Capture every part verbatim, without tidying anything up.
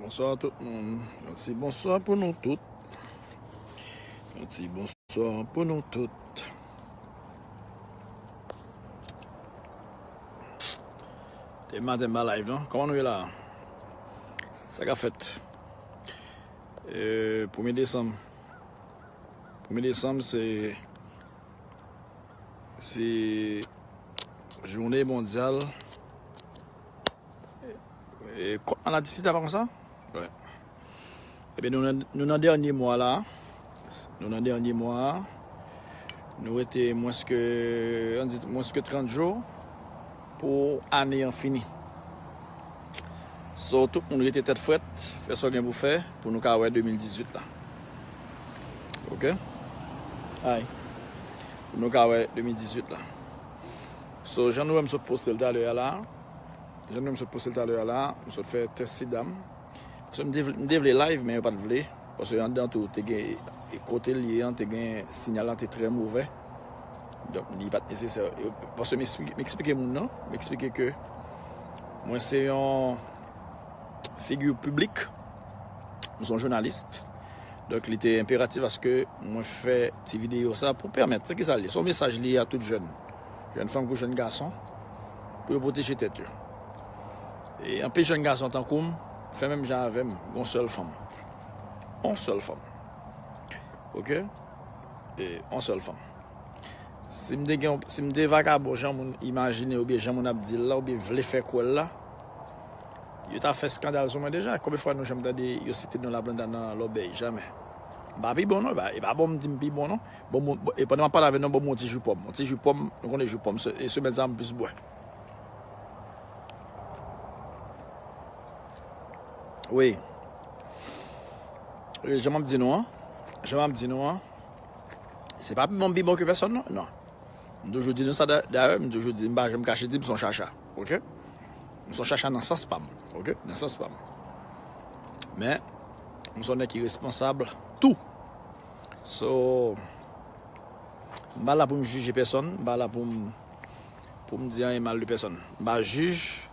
Bonswa tout moun. Yon ti bonswa pou nou tout. Yon ti bonswa pou nou tout. Demen maten m pa live non. Kòman nou ye la? Sa k ap fèt? E, premye desanm. Premye desanm se, se jounen mondyal e, kont maladi sida, pa konsa? Wi. Ebyen, nou nan, nou nan dènye mwa la. Nou nan dènye mwa. Nou rete mwens ke, ann di, mwens ke trant jou pou ane an fini. So, tout moun rete tèt frèt, fè sa w gen pou fè, pou nou ka wè de mil dizuit la. Oke? Ay. Pou nou ka wè de mil dizuit la. So, jan nou wè m sot poste l talè a la, jan nou wè m sot poste l talè a la, m sot fè tès sida m. Paske m te vle, m te vle live, men yo pa t vle. Paske anndan tou, te gen, e kote l ye an, te gen, siyal la te trè movè. Donk, li pa t nesesè. Yo, paske m eksplike, m eksplike moun nan, m eksplike ke mwen se yon figi piblik, m se yon jounalis. Donk, li te enperatif aske mwen fè ti videyo sa pou pèmèt, se ki sa l ye? Se yon mesaj li ye a tout jèn. Jèn fanm kou jèn gason, pou yo pwoteje tèt yo. E anpil jèn gason tankou m, fè menm jan avè m, gon sèl fanm. On sèl fanm. Oke? E on sèl fanm. Si m te gen, si m te vakabon jan moun imajine oubyen jan moun ap di l la, oubyen vle fè kwè l la, yo ta fè eskandal sou mwen deja. Konbyen fwa nou janm tande yo site non Laplanta nan lòbèy? Jamè. M pa pi bon non, e pa, e pa bon m di m pi bon non. Bon, bon, bon, e pandan m ap pale avè nou, bon, bon, ti jou pòm. Bon, ti jou pòm, nou konnen jou pòm, se, e semèn sa m plis bwè. Wi. E, jan m ap di nou an, jan m ap di nou an, se pa pi bon, pi bon ke pèsòn non. Non. M toujou di nou sa da-, dayè, m toujou di, m pa janm kache di m se yon chacha, oke? M se yon chacha nan sans pa m, oke? Nan sans pa m. Men, m se yon nèg ki responsab tou. So, m pa la pou m jije pèsonn, m pa la pou m, pou m di anyen mal de pèsonn. M pa jij,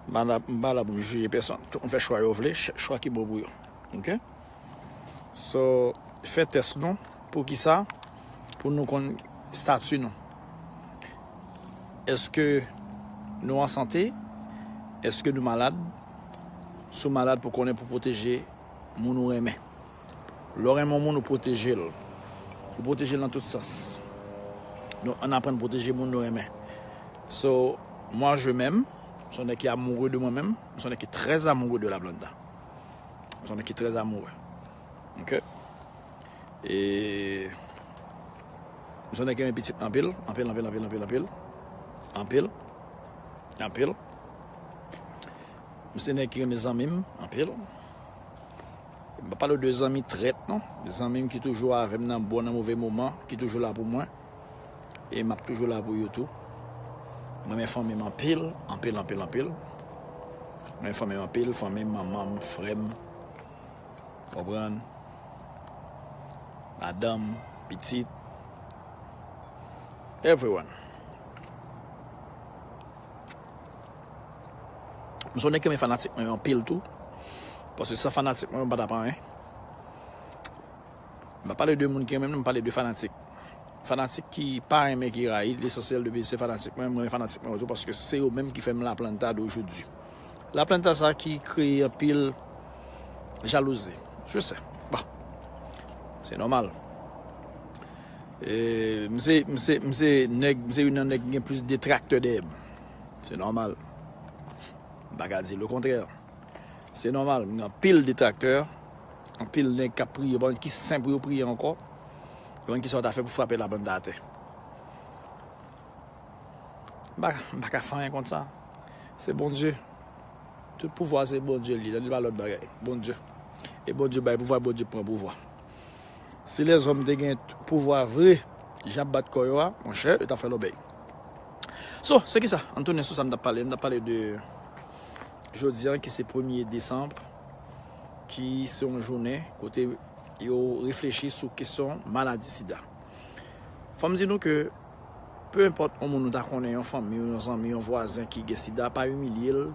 m pa la, m pa la pou m jije pèsonn. Tout moun fè chwa yo vle, ch-, chwa ki bon pou yo. Oke? So, fè tès nou. Poukisa? Pou nou konn estati nou. Èske nou an sante? Èske nou malad? Si w malad, pou konnen pou pwoteje moun ou renmen. Lè w renmen yon moun, ou pwoteje l. Ou pwoteje l nan tout sans. Donk, ann aprann pwoteje moun nou renmen. So, moi, je m'aime. M se yon nèg ki amoureux de mwen menm. M se yon nèg ki très amoureux de Laplanta. M se yon nèg ki très amoureux. Oke? E m se yon nèg ki renmen pitit anpil, anpil, anpil, anpil, anpil, anpil. Anpil. Anpil. M se nèg ki renmen zanmi m anpil. M pa pale w de zanmi trèt, non. Zanmi m ki toujou avè m nan bon, nan move moman, ki toujou la pou mwen. E m ap toujou la pou yo tou. M renmen fanmi m anpil, anpil, anpil, anpil. M renmen fanmi m anpil, fanmi m, manman m, frè m. Konprann? Madanm, pitit. Everyone. M se yon nèg ki renmen fanatik mwen yo anpil tou. Paske san fanatik mwen yo, m pa t ap anyen. M pa pale de moun ki renmen m, m pale de fanatik. Fanatik ki pa renmen, ki rayi, lesansyèl de se fanatik mwen, mwen fanatik mwen yo tou, paske se yo menm ki fè m Laplanta de aujourd'hui. Laplanta sa ki kreye anpil jalouzi. Je sais. Bon. Se nòmal. E, m se, m se, m se nèg, m se youn nan nèg ki gen plis detraktè dèyè m. Se nòmal. M pa ka di le kontrè. Se nòmal, m gen anpil detraktè, anpil nèg k ap priye, pa konn ki sen pou yo priye ankò, yo pa konn kisa yo ta fè pou frape Laplanta atè. M pa, m pa ka fè anyen kont sa. Se Bondye. Tout pouvwa se Bondye li, li pa lòt bagay. Bondye. E Bondye bay pouvwa, Bondye pran pouvwa. Si lèzòm te gen pouvwa vre, jan ap bat kò yo a, monchè, yo t ap fè lòbèy. So, se kisa? Ann tounen sou sa m t ap pale. M t ap pale de jodi a, ki se premye desanm, ki se yon jounen kote yo reflechi sou kesyon maladi sida. Fò m di nou ke, pe enpòt yon moun ou ta konnen, yon fanmi, yon zanmi, yon vwazen ki gen sida, pa imilye l,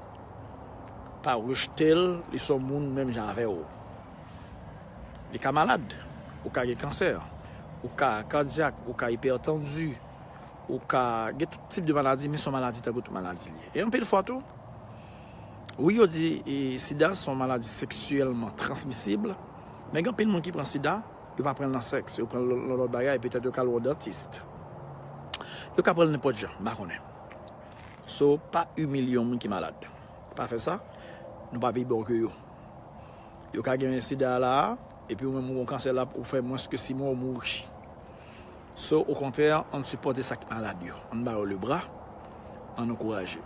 pa rejte l, li se yon moun menm jan avè w. Li ka malad, ou ka gen kansè, ou ka kadyak, ou ka ipètann, ou ka gen tout tip de maladi, men se yon maladi tankou tout maladi li ye. E anpil fwa tou, wi, yo di e, sida se yon maladi seksyèlman transmisib, men gen anpil moun ki pran sida, yo pa pran l nan sèks, yo pran l nan lòt bagay, petèt yo ka al wè yon dantis. Yo ka pran l nenpòt jan, m pa konnen. So, pa imilye yon moun ki malad. Pa fè sa, nou pa pi bon ke yo. Yo ka gen sida la, epi ou menm ou gen kansè la, ou fè mwens ke sis mwa ou mouri. So, okontrè, ann sipòte sa k malad yo. Ann ba yo lebra, ann ankouraje yo.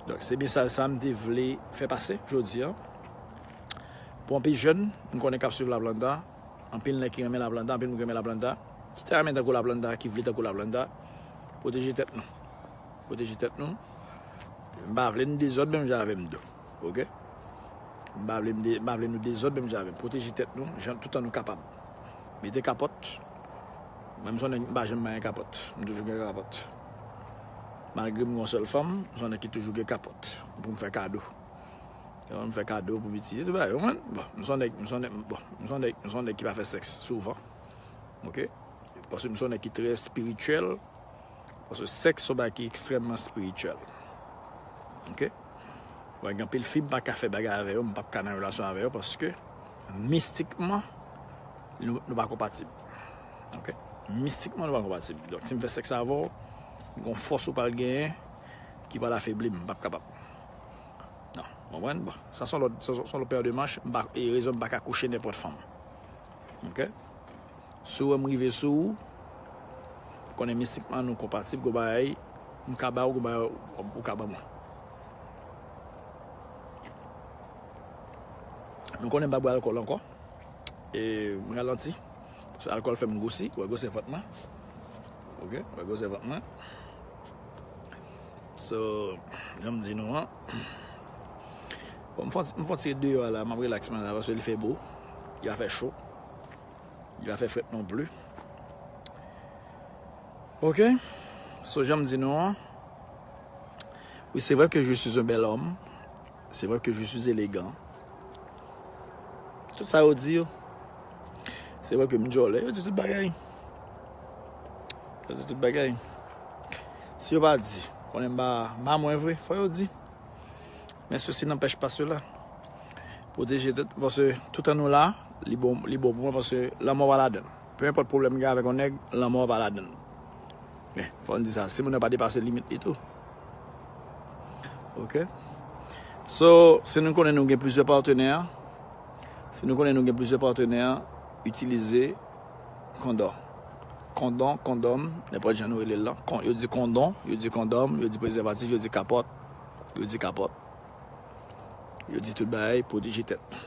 Donk, se mesaj sa m te vle fè pase jodi a. Pou anpil jèn, m konnen k ap swiv Laplanta, anpil nèg ki renmen Laplanta, anpil moun ki renmen Laplanta, ki ta renmen tankou Laplanta, ki vle tankou Laplanta, pwoteje tèt nou. Pwoteje tèt nou. M pa vle n dezòd menm jan avè m tou. Oke? M pa vle m de, m pa vle nou dezòd menm jan avè m. Pwoteje tèt nou, jan, toutan nou kapab. Mete kapòt. Mwen, m se yon nèg, m pa janm pa gen kapòt. M toujou gen kapòt. Malgre m gen yon sèl fanm, m se yon nèg ki toujou gen kapòt pou m fè kado. Yo, m fè kado pou pitit, tout bagay, ou konprann? Bon, m se yon nèg, m se yon nèg, bon, m se yon nèg, m se yon nèg ki pa fè sèks souvan. Oke? Paske m se yon nèg ki trè espirityèl. Paske sèks se yon bagay ki ekstrèmman espirityèl. Oke? Wè, gen anpil fi m pa ka fè bagay avè yo, m p ap ka nan relasyon avè yo, paske mistikman, nou, nou pa konpatib. Oke? Mistikman, nou pa konpatib. Donk, si m fè sèks avè w, gen yon fòs ou pral genyen ki pral afebli m, m p ap kapab. Non, w konprann? Bon, sa se yon lòt, sa se yon lòt pè de manch, m pa, e rezon m pa ka kouche nenpòt fanm. Oke? Si w wè m rive sou ou, konnen mistikman nou konpatib, gon bagay m ka ba w, gon bagay ou ka ban mwen. Nou konnen m pa bwè alkòl ankò. E m ralanti. Paske alkòl fè m gwosi, ou wè gwosè vant mwen. Oke, ou wè gwosè vant mwen. So, jan m di nou an. Bon, m fon, m fon tire deyò a la, m ap relax mwen la, paske li fè bo. Li pa fè cho. Li pa fè frèt non pli. Oke? So, jan m di nou an. Oui, c'est vrai que je suis un bel homme. C'est vrai que je suis élégant. Tout sa yo di yo. Se vre ke m djòlè, yo di tout bagay. Yo di tout bagay. Si yo pa di, konnen m pa, m pa mwen vre, fò yo di. Men ceci n'empêche pas cela. Pwoteje tèt, paske toutan nou la, li bon, li bon pou mwen, paske lanmò pa ladan l. Peu importe pwoblèm m gen avèk yon nèg, lanmò pa ladan l. Men, fò n di sa, si moun nan pa depase limit li tou. Oke? So, si nou konnen nou gen plizyè patnè, si nou konnen nou gen plizyè patnè, itilize kondòm. Kondòm, kondòm, nenpòt jan nou rele l lan. Kon, yo di kondon, yo di kondòm, yo di prezèvatif, yo di kapòt, yo di kapòt. Yo di tout bagay, pwoteje tèt nou.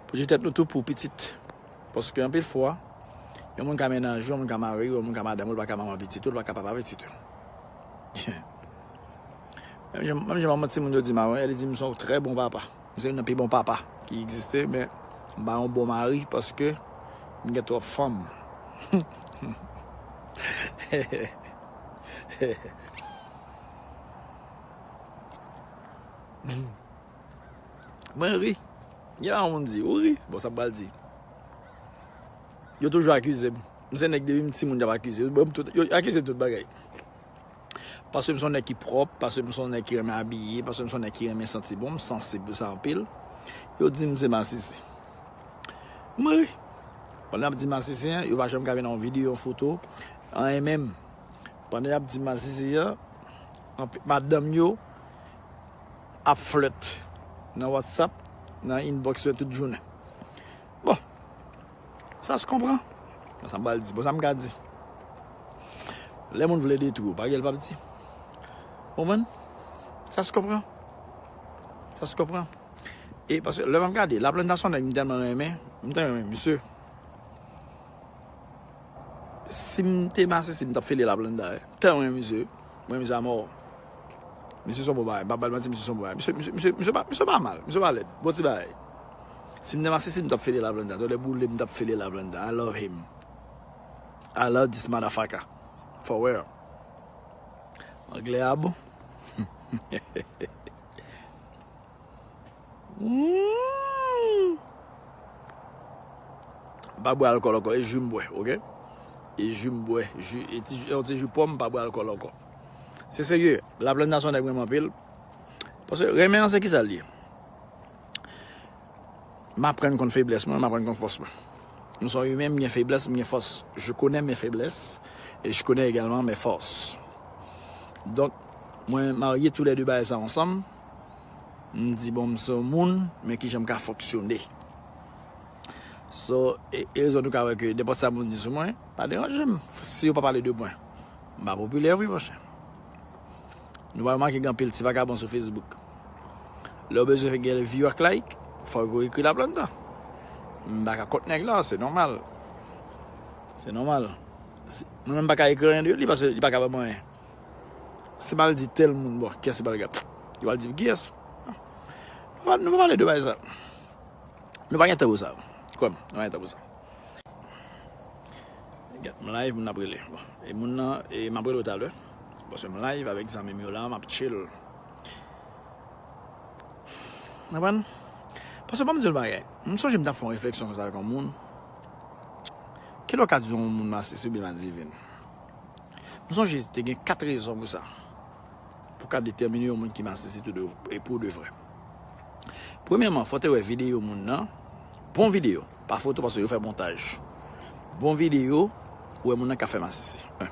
Pwoteje tèt nou tou pou pitit. Paske anpil fwa, yon moun ka mennaj ou, yon moun ka mari ou, yon moun ka madanm ou, li pa ka manman pitit ou, li pa ka papa pitit ou. Menm jan, menm jan manman timoun yo di m, a, li di m se yon trè bon papa. M se youn nan pi bon papa ki egziste, men m pa yon bon mari paske m gen twòp fanm. Mwen ri. Gen yon moun di, ou ri? Bon, sa m pral di. Yo toujou akize m. M se nèg depi m timoun y ap akize. Bon, m tout, yo akize m tout bagay. Paske m se yon nèg ki pwòp, paske m se yon nèg ki renmen abiye, paske m se yon nèg ki renmen santi bon, m sansib pou sa anpil. Yo di m se masisi. M ri. Pandan y ap di masisi an, yo pa janm ka vin nan yon videyo, yon foto, anyen menm. Pandan y ap di masisi an, anpi-, madanm yo ap flèt nan WhatsApp, nan inbox yo tout jounen. Bon, sa se konpran. Sa m pral di. Bon, sa m ka di. Lè moun vle detwi w, pa gen l p ap di. Ou konprann? Sa se konpran. Sa se konpran. E paske lè m ap gade, Laplanta se yon nèg m tèlman renmen, m tèlman renmen misye. Si m te masisi, m t ap fele Laplanta, wi. Tèlman renmen misye. Mwen, misye amò. Misye se yon bon bagay. M pa ba l manti, misye se yon bon bagay. Misye, misye, misye, misye pa, misye pa mal. Misye pa lèd. Bon ti bagay. Si m te masisi, m t ap fele Laplanta. Tande boule, m t ap fele Laplanta. I love him. I love this motherfucker. For real. Anglè a bon. Hmm. M pa bwè alkòl ankò, e ji m bwè, oke? E ji m bwè, ji, e ti, yon ti ji pòm, m pa bwè alkòl ankò. Se serye, Laplanta se yon nèg m renmen anpil. Paske renmen an se kisa l ye? M aprann konn feblès mwen, m aprann konn fòs mwen. M se yon imen, m gen feblès, m gen fòs. Je connais mes faiblesses et je connais également mes forces. Donk, mwen marye tou lè de bagay sa ansanm. M di, bon, m se yon moun, men kijan m ka fonksyone. So, e, e rezon nou ka wè ke nenpòt sa moun di sou mwen, pa deranje m. Si yo pa pale de mwen, m pa popilè vre, monchè. Nou pa remake gen anpil ti vakabon sou Facebook. Lè w bezwen fè gen view ak like, fòk ou ekri Laplanta. M pa ka kont nèg la, se nòmal. Se nòmal. Si, mwen menm pa ka ekri anyen de li paske li pa ka ban mwen anyen. Si m al di tèl moun, bon, kiyès li pral gade? Li pral di m kiyès? Nou pa, nou pa pale de bagay sa. Nou pa gen tan pou sa. Kwè m, nou pa gen tan pou sa. Gade, m live, moun ap rele. Bon, e moun nan, e m ap rele w talè. Paske m live avèk zanmi m yo la, m ap chill. Konprann? Paske ban m di w yon bagay. M sonje m t ap fè yon refleksyon konsa avèk yon moun. Kilè w ka di yon moun masisi oubyen madivin? M sonje te gen kat rezon pou sa. Pou w ka detèmine yon moun ki masisi tou de, e pou de vrè. Premyèman, fò w te wè videyo moun nan. Bon videyo. Pa foto paske yo fè montaj. Bon videyo, ou wè moun nan ka fè masisi. En.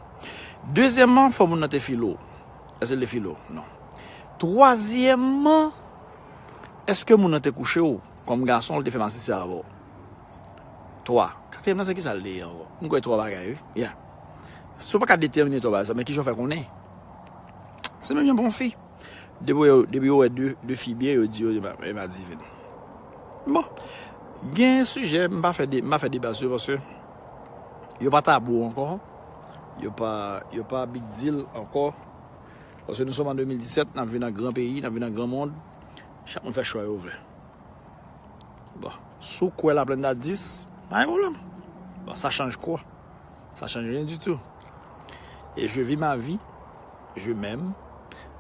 Dezyèmman, fò moun nan te file w. Èske l te file w? Non. Twazyèmman, èske moun nan te kouche w kòm gason, l te fè masisi avè w? Twa. Katriyèm nan, se kisa l te ye ankò? M kwè twa bagay, wi. Yeah. Si w pa ka detèmine twa bagay sa, men kijan w fè konnen? Se menm jan pou yon fi. Depi yo, depi yo wè de, de fi byen, yo di yo, e ma, e madivin. Bon, gen sijè, m pa fè de, m pa fè deba sou yo paske yo pa tabou ankò. Yo pa, yo pa big deal ankò. Paske nou sòm an de mil disèt, n ap viv nan gran peyi, n ap viv nan gran mond. Chak moun fè chwa yo vle. Bon, si w kwè Laplanta dis, pa gen pwoblèm. Bon, ça change quoi? Ça change rien du tout. Et je vis ma vie, je m'aime,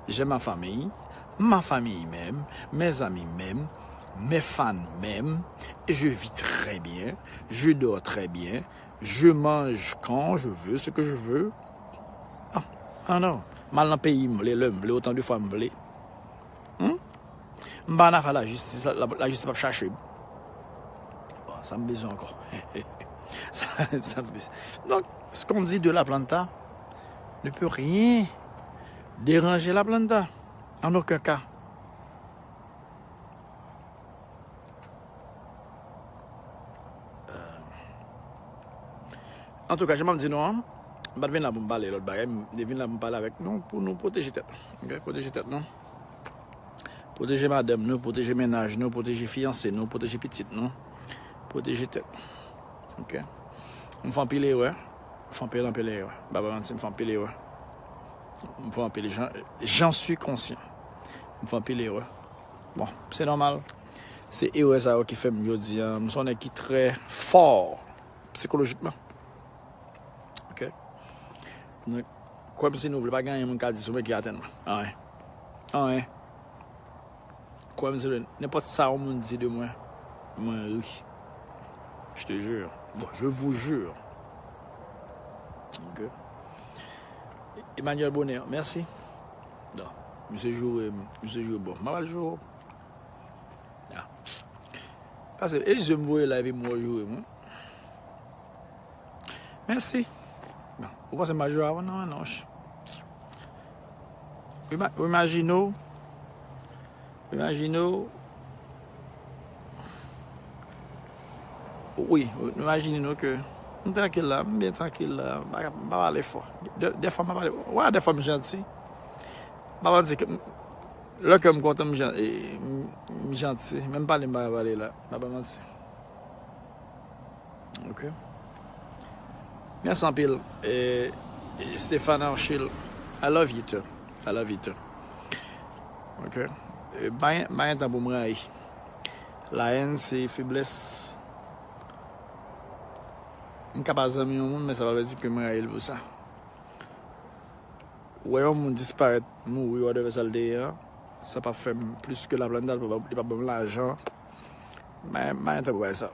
j'ai ma famille, ma famille m'aime, mes amis m'aiment, mes fans m'aiment, et je vis très bien, je dors très bien, je mange quand je veux, ce que je veux. Ah, ah non, m al nan peyi m vle, lè m vle, otan de fwa m vle. Hmm? M pa nan afè lajistis, la, la, lajistis p ap chache m. Bon, sa m bezwen ankò? Sa, sa m bezwen. Donc, ce qu'on dit de Laplanta ne peut rien déranger Laplanta, en aucun cas. Antouka, jan m ap di nou an, m pa t vin la pou m pale lòt bagay, m te vin la pou m pale avèk nou, pou nou pwoteje tèt nou. Ok? Pwoteje tèt nou. Pwoteje madanm nou, pwoteje mennaj nou, pwoteje fiyanse nou, pwoteje pitit nou. Pwoteje tèt nou. Ok? M fè anpil erè. M fè anpil, anpil erè. M pa ba manti, m fè anpil erè. M fè anpil, j'en, j'en suis conscient. M fè anpil erè. Bon, se nòmal. Se erè sa yo ki fè m jodi a. M se yon nèg ki trè fò sikolojikman. Ok? Donk, kwè m si nou vle, pa gen anyen moun ka di sou mwen ki atenn mwen. Anyen. Anyen. Kwè m si nou vle, nenpòt sa yon moun di de mwen, mwen ri. Je te jure. Bon, je vous jure. Ok? Emmanuel Bonheur, mèsi. Non, misye joure m, misye joure bon. M ap al joure w. Ah. Pase, e je m voye la epi m wè w joure m, wi. Mèsi. Bon, ou panse m pa joure avan? Non, non. Ou ima-, ou imajine w, ou imajine w, wi, ou imajine nou ke m trankil la, m byen trankil la, m pa, m pa pale fò. De, dèfwa m pa pale, wa, dèfwa m janti. M pa panse ke m, lè ke m kontan, m jan-, e, m, m janti. Menm pale m pa ka pale la. M pa ba manti. Ok. Mèsi anpil. E, e, Stéphane Archil, I love you too. I love you too. Ok. E, pa gen, pa gen tan pou m rayi. Lahèn se feblès. M ka pa zanmi yon moun, men sa pa vle di ke m rayi l pou sa. Wè yon moun disparèt, mouri, whatever sa l te ye a, Sa p ap fè m plis ke laplanta, li p ap ban m lajan. Mwen pa gen tan pou bagay sa.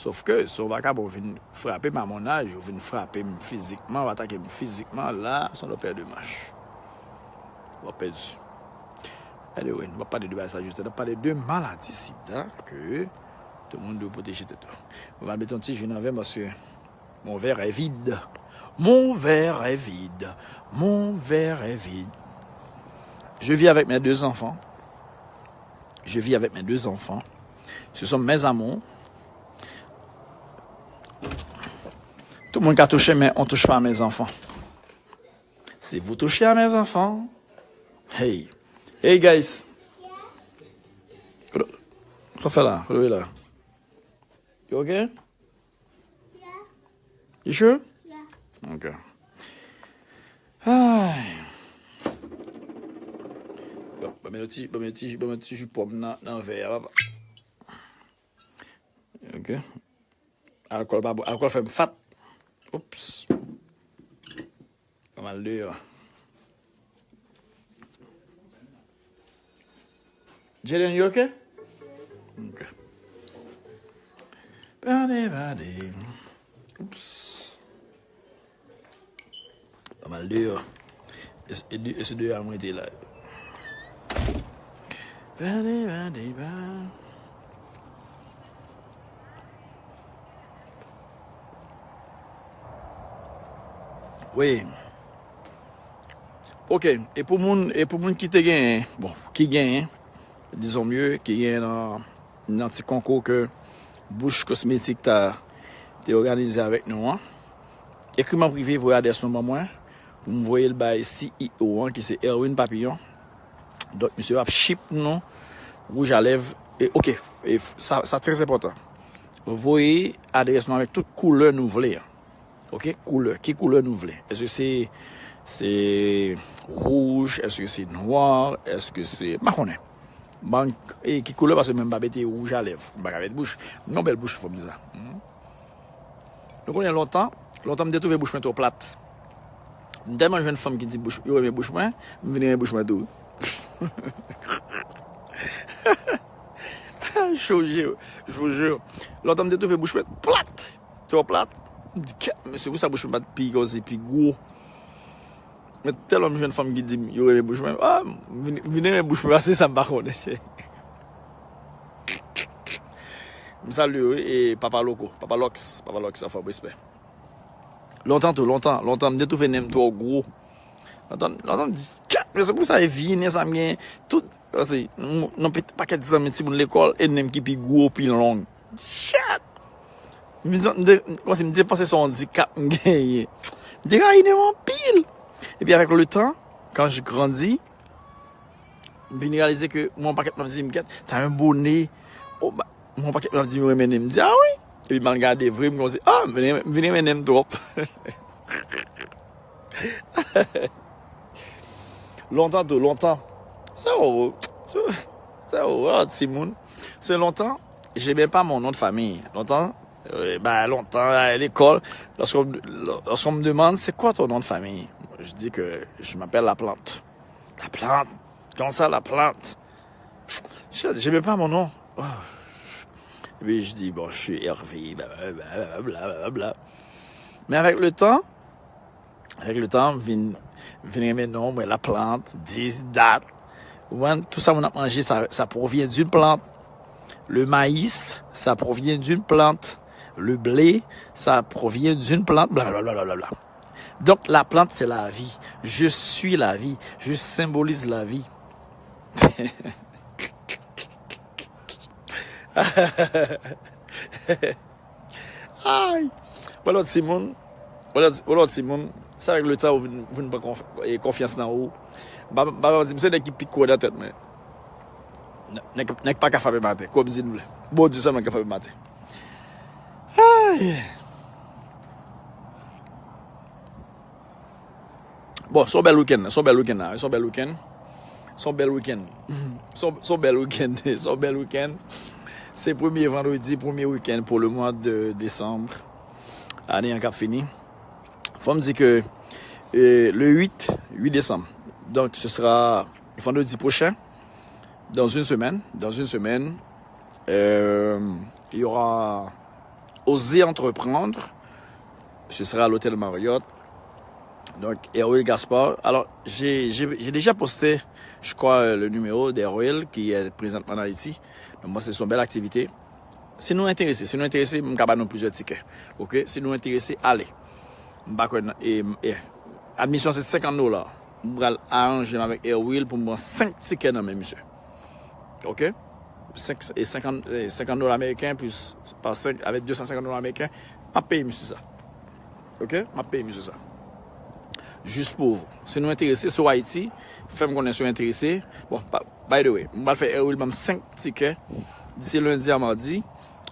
Sof ke si yon vakabon vin frape m a mon aj, ou vin frape m fizikman, ou atake m fizikman, la, se yon lòt pè de manch. W ap pèdi. Anyway, nou p ap pale de bagay sa jis la, n ap pale de maladi sida ke tout moun dwe pwoteje tèt yo. Mwen va mete yon ti ji nan vè m paske mon verre est vide. Mon verre est vide. Mon verre est vide. Je vis avec mes deux enfants. Je vis avec mes deux enfants. Ce sont mes amours. Tout moun ka touche, men on touche pa mes enfants. Si vous touchez à mes enfants, hey. Hey, guys. Kote w fè la? Kote w ye la? You okay? You sure? Okay. Ay. Bon, ban m yon ti, ban m yon ti, ban m yon ti ji pòm nan, nan vè a, papa. Ok. Alkòl pa bon. Alkòl fè m fat. Oups. Ban m al deyò. Jaden, you okay? Ok. Bade, bade. Oups. Ban m al deyò. E se, e de, e se deyò a mwen te la. Bade, bade, ba. Wi. Ok, e pou moun, e pou moun ki te genyen, bon, ki genyen, dizon mye, ki genyen nan, nan ti konkou ke Bouch Kosmetik ta, te òganize avèk nou an, ekri m an prive, voye adrès nou ban mwen, pou m voye l bay C E O an, ki se Erwin Papillon. Donk, misye ap ship nou wouj a lèv. E, ok, e, sa, sa trè enpòtan. Voye adrès nou avèk tout koulè nou vle an. Ok, koulè. Ki koulè nou vle? Èske se, se wouj? Èske se nwa? Èske se, m pa konnen. Ban, e, ki koulè, paske mwen m pa mete wouj a lèv. M pa ka mete bouch. M gen yon bèl bouch, fò m di sa. Hmm. Nou konnen lontan, lontan m te twouve bouch mwen twò plat. M tèlman jwenn fanm ki di bouch, yo renmen bouch mwen, m vin renmen bouch mwen tou. Je vous jure, je vous jure. Lontan m te twouve bouch mwen plat, twò plat. M di, "Kèt, men se pou sa bouch mwen pa t pi kòmsi pi gwo." Men tèlman m jwenn fanm ki di m yo renmen bouch mwen, ah, m vin, m vin renmen bouch mwen, se sa m pa konnen. M salye wi, e Papa Loko, Papa Lòks, Papa Lòks, anfòm, respè. Lontan tou, lontan, lontan, m te twouve nen m twò gwo. Lontan, lontan, m di, "Kèt, men se pou sa e vye nen sa m gen." Tout, pase, m, nan pit-, pakèt zanmi timoun lekòl, e nen m ki pi gwo, pi long. Shit! M vin santi, m te, kòmsi m te panse se yon andikap m genyen. M te rayi nen m anpil. Epi avèk le tan, quand je grandis, m vin reyalize ke mwen yon pakèt moun ap di m, "Kèt, t'as un beau nez." Oh, ba, mwen yon pakèt moun ap di m yo renmen nen m. M di, "Ah wi?" Epi m al gade vre, m kòmsi, "Ah, m vin, m vin renmen nen m twòp." Lontan tou, lontan. Se ou, se, se ou, wè lòt timoun. Se lontan, j'aimais pas mon nom de famille. Lontan, euh, bah, lontan, à l'école, lorsqu'on, lorsqu'on me demande, "C'est quoi ton nom de famille?" Je dis que je m'appelle Laplante. Laplante? Comment ça, Laplante? Je, j'aimais pas mon nom. Oh. Et puis je dis, "Bon, je suis Hervé, blablabla, blablabla." Mais avec le temps, avec le temps, vin, vin renmen non mwen, Laplante, dis, dat. Ou konprann? Tout sa moun ap manje, ça, ça provient d'une plante. Le maïs, ça provient d'une plante. Le blé, ça provient d'une plante, blablabla. Donc, la plante, c'est la vie. Je suis la vie. Je symbolise la vie. Ay! Wè lòt timoun, wè lòt, wè lòt timoun, se avèk le tan ou vin, vin pran konf-, e, konfyans nan ou. Ba, ba, ba, di m se nèg ki pi kouwè nan tèt mwen. Nè-, nèg, nèg pa ka frape m atè. Kòm di nou vle. Bondye sèlman ka frape m atè. Ay! Bon, se yon bèl wikenn, se yon bèl wikenn la, se yon bèl wikenn. Se yon bèl wikenn. Se yon, se yon bèl wikenn, se yon bèl wikenn. Se premye vandredi, premye wikenn pour le mois de décembre. Ane an k ap fini. Fò m di ke, euh, le huit, huit décembre. Donc, ce sera, vendredi prochain, dans une semaine, dans une semaine, euh, il y aura Oser entreprendre. Ce sera à l'hôtel Marriott. Donc, Erwil Gaspard. Alors, j'ai, j'ai, j'ai déjà posté, je crois, euh, le numéro d'Erwil qui est présentement en Haïti. Donc, moi, c'est son belle activité. Si nou enterese, si nou enterese, m ka ba nou plizyè tikè. Ok? Si nou enterese, ale. M pa kwè nan, e, e, admisyon se senkant dola. M pral aranje m avèk Erwil pou m pran senk tikè nan men misye. Ok? Senk, e senkant, e senkant dola ameriken plis pa senk, avèk de san senkant dola ameriken, m ap peye misye sa. Ok? M ap peye misye sa. Jis pou ou. Si nou enterese, si w Ayiti, fè m konnen si w enterese. Bon, pa, by the way, m pral fè Erwil ban m senk tikè disi lendi a madi.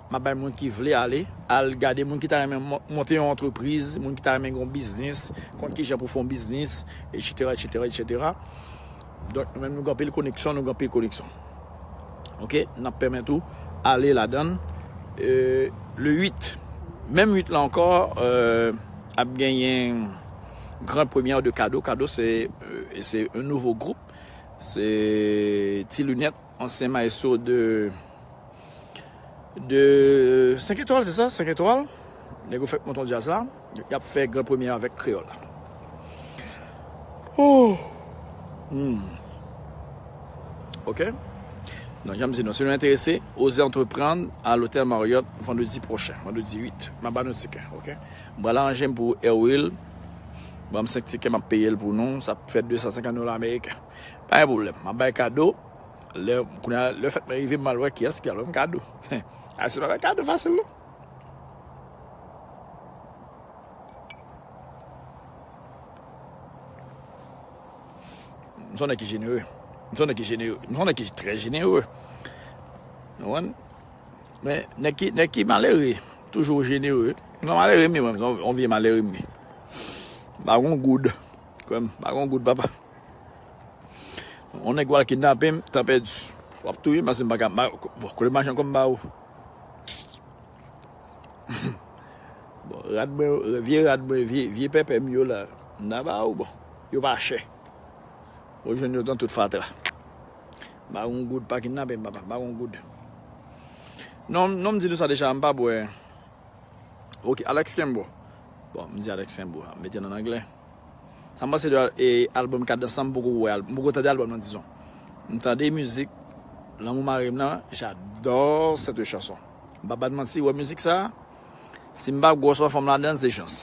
M ap bay moun ki vle ale, al gade moun ki ta renmen mo-, monte yon antrepriz, moun ki ta renmen gen yon biznis, konn kijan pou fè yon biznis, etsetera, etsetera, etsetera. Donk, nou menm nou gen anpil koneksyon, nou gen anpil koneksyon. Ok, n ap pèmèt ou ale ladan l. Euh, le uit, menm uit la ankò, euh, ap genyen gran premyè de Kado. Kado, se, euh, se yon nouvo gwoup. Se Ti Linèt, ansyen maestro de, de Senk Etwal, se sa? Senk Etwal. Nèg yo fèk monte yon djaz la. Y ap fè gran premyè avèk Kreyòl la. Oh. Hmm. Ok. Donk, jan m di nou, si nou enterese, Oser Entreprendre à l'Hôtel Marriott vendredi prochain, vendredi uit. M ap ba nou tikè, ok? M pral aranje m pou Erwil. Ban m senk tikè, m ap peye l pou nou. Sa ap fè de san senkant dola ameriken. Pa gen pwoblèm. M ap bay kado. Lè, kounye a, lè fèt mwen rive, m al wè kiyès ki al ban m kado. Ayisyen pa bay kado fasil, non. M se yon nèg ki jenere. M se yon nèg ki jenere. M se yon nèg ki trè jenere. Ou konprann? Men, nèg ki, nèg ki malere, toujou jenere. M se yon malere, m ye, mwen, m se yon, yon vye malere, m ye. M pa gon goud. Kwè m, m pa gon goud, papa. Yon nèg w al kidnape m, tan pèdi. W ap touye m, paske m pa ka, m pa, bon, kote machin kòm ba ou. Bon, rad mwen, vye rad mwen, vye, vye pèpè m yo la, m ta ba ou, bon, yo pa chè. Ou jwenn yo nan tout fatra. M pa gon goud, pa kidnape m, papa, m pa gon goud. Non, non, m di nou sa deja, m pa bwè. Ok, Alex Kembo. Bon, m di Alex Kembo, m mete l an anglè. Sa m panse de al-, e, album Kadans lan, m poko wè al-, m poko tande album nan, dizon. M tande mizik Lanmou Mare M nan, j'adore cette chanson. M pa bat manti, wè mizik sa, si m pa gwòs anfòm ladan l, se chans.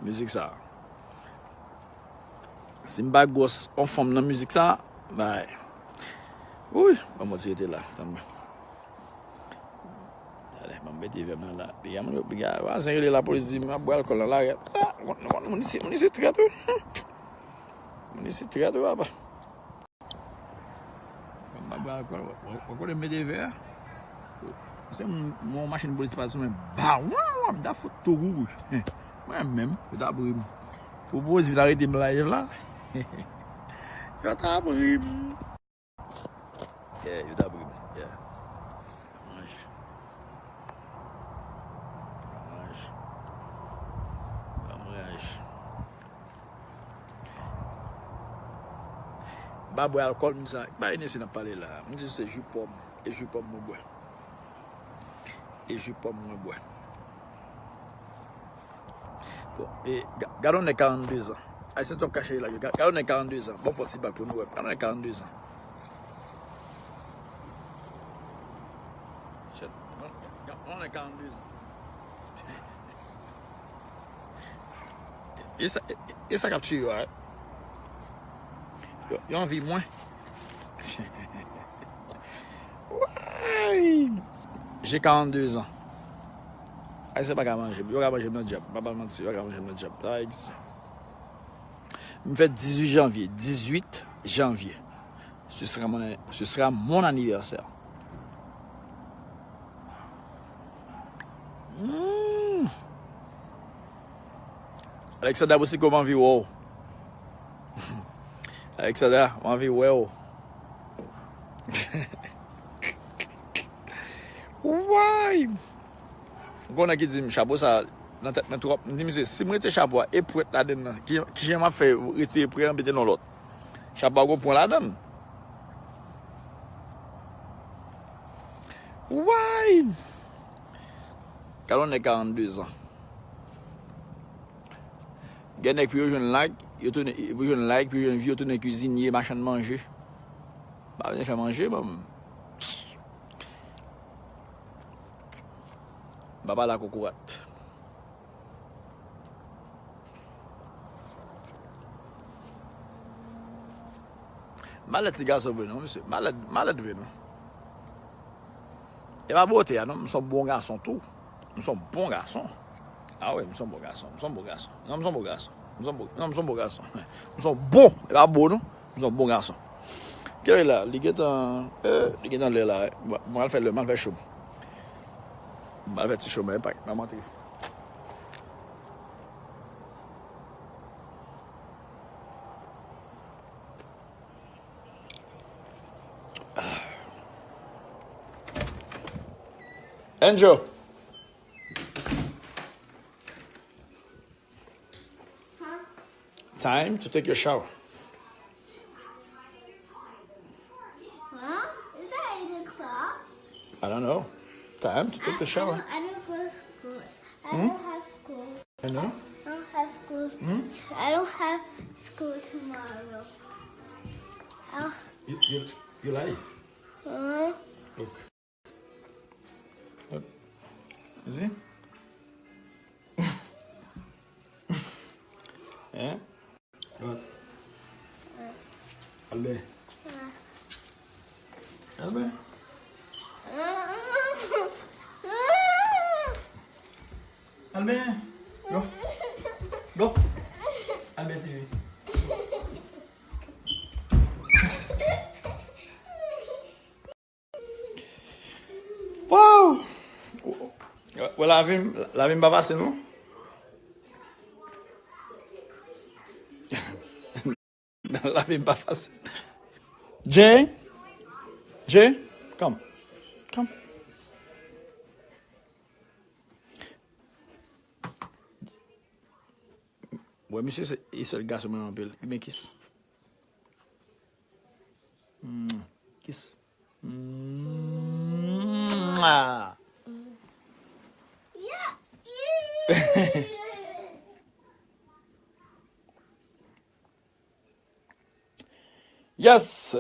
Mizik sa. Si m pa gwòs anfòm nan mizik sa, bay. Wouy, ban m ti rete la, tann mwen. Talè, ban m mete vè m nan la. Piga moun yo, piga, vwazen rele lapolis, di m ap bwè alkòl nan lari a. Ah, moun, moun, moun isi, moun isi trèt, wi. Moun isi trèt, wi, papa. Ban m ap bwè alkòl, w, w, w konnen m mete vè a? Se m, m wè yon machin polis pase sou mwen, bawon, m ta fout tou kouri. Mwen menm, yo ta pri m. Pou polis vin arete m live la. Yo ta pri m. Yeah, yo ta pri m. Yeah. Ranj. Ranj. Ranj. M pa bwè alkòl, m sa. M pa Hennessy n ap pale la. M di se ji pòm. E ji pòm mwen bwè. E ji pòm mwen bwè. Bon, e, ga-, gade yon nèg karannde zan. Ayisyen t ap kache la. Ga-, gade yon nèg karannde zan. Bon, fò ti bak pou nou wè. Gade yon nèg karannde zan. Shit. Gade, gade yon nèg karannde zan. E sa, e, e sa k ap tiye yo a, yo, yo anvi mwen. Way! J'ai quarante-deux ans. Ayisyen pa ka manje m. Yo ka manje m nan dyab. M pa ba manti, yo ka manje m nan dyab. Sa egziste. M fèt dizuit janvye. Dizuit janvye. Ce sera mon, ce sera mon anniversaire. Hmm. Alexandra Boucicault, m anvi wè w. Alexandra, m anvi wè w. Way! Gon nèg ki di m, chapo sa nan tèt mwen twòp. M di, misye, si m retire chapo a, e pwèt ladan l nan, ki, kijan m ap fè retire pwèt an, mete nan lòt? Chapa gon pwen ladan l. Way! Gade yon nèg karannde zan. Gen nèg pou yo jwenn like, yo tounen, pou yo jwenn like, pou yo jwenn vi, yo tounen kizinye, machann manje. Pa vin fè manje, ban m. Ba pale a kokorat. Malèt ti gason vre non, mesye. Malèt, malèt vre non. E pa bote a non, m se yon bon gason tou. M se yon bon gason. A wi, m se yon bon gason. M se yon bon gason. Non, m se yon bon gason. M se yon bon, non, m se yon bon gason. M se yon bon, e pa bo non. M se yon bon gason. Kè la, li gentan, eh, li gentan lè la. Mwen al fè lè, mwen al fè cho. Mwen al fè ti cho, mwen pa, mwen antre. Angel. Time to take your shower. Huh? Is that eight o'clock? I don't know. Time to take the shower. I don't, I don't go to school. I don't have school. I know. I don't have school. Hmm? I don't have school tomorrow. Ah. You, you, you life. Huh? Okay. Look. You see? Eh? Look. Albert. Albert. Albert. Go. Go. Albert T V. Wow! Wè lavi m, lavi m pa fasil non. Lavi m pa fasil. Jay, Jay, come. Come. Wè misye se e sèl gason mwen anpil. Li men kis. Mm, kis. Mm, ah. Yes.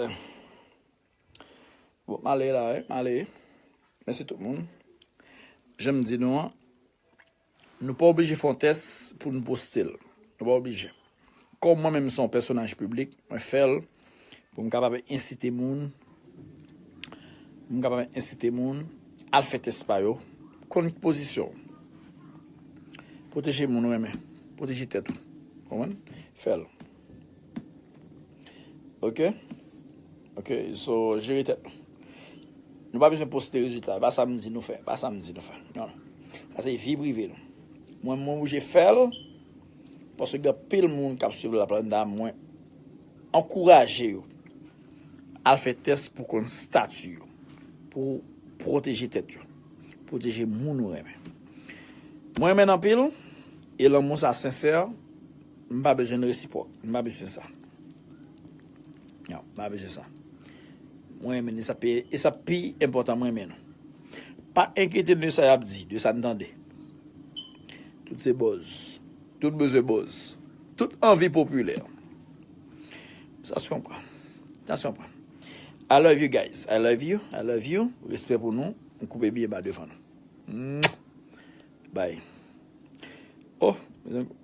Bon, m ale la, wi, m ale. Mèsi tout moun. Jan m di nou an, nou pa oblije fè yon tès pou nou poste l. Nou pa oblije. Kòm mwen menm se yon pèsonaj piblik, mwen fè l pou m kapab ensite moun, pou m kapab ensite moun al fè tès pa yo, konn pozisyon w. Pwoteje moun ou renmen, pwoteje tèt ou. Konprann? Fè l. Ok? Ok, so, jere tèt nou. Nou pa bezwen poste rezilta. E pa sa m di nou fè. E pa sa m di nou fè. Non. Sa se vi prive nou. Mwen, mwen oblije fè l. Paske gen anpil moun k ap swiv la planda, mwen ankouraje yo al fè tès pou konn stati yo. Pou pwoteje tèt yo. Pwoteje moun ou renmen. Mwen renmen n anpil. E lanmou sa sensè. M pa bezwen resipwòk. M pa bezwen sa. Non, m pa bezwen sa. Mwen renmen nou, e sa pi, e sa pi enpòtan, mwen renmen nou. Pa enkyete nou de sa y ap di, de sa n tande. Tout se buzz. Tout bezwen buzz. Tout anvi popilè. Sa se yon pwen. Sa se yon pwen. I love you guys. I love you. I love you. Respè pou nou. M koupe byen ba devan nou. Mwah. Bye. Oh, mezanmi,